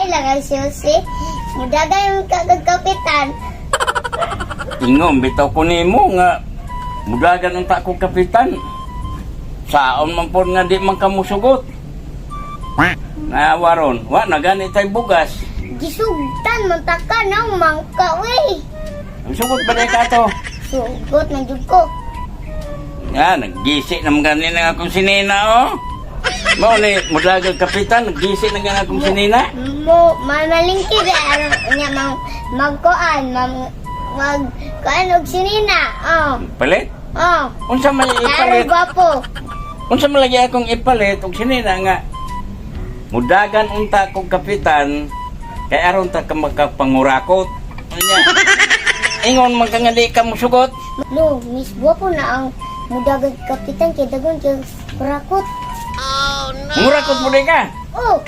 lang ang susi. Mudagan ka kag kapitan. Ingon bitaw ko nimo nga mudagan unta ko kapitan. Saon man pod nga di man ka musugot. Naawaron, wa na gani tay bugas. Gisugtan man ta ka nang mangka we. Ang sugot ba di ka to? Sugot man jud ko. Nga, naggisi naman gani na akong sinina, oh. Mao ni mudagan kapitan, naggisi na gani akong sinina. Mo mamalingki ba aron nya mang magkuan mang mag kuan og sinina. Oh. Palit? Oh. Unsa may Klaro ipalit? gwapo. Unsa man lagi akong ipalit og sinina nga mudagan unta kog kapitan kay aron ta ka makapangurakot. Unya. Ingon man ka nga di ka musugot. No, Miss Gwapo na ang mudagan kapitan kay dagon kay kurakot. Murakot mo di ka. Oh,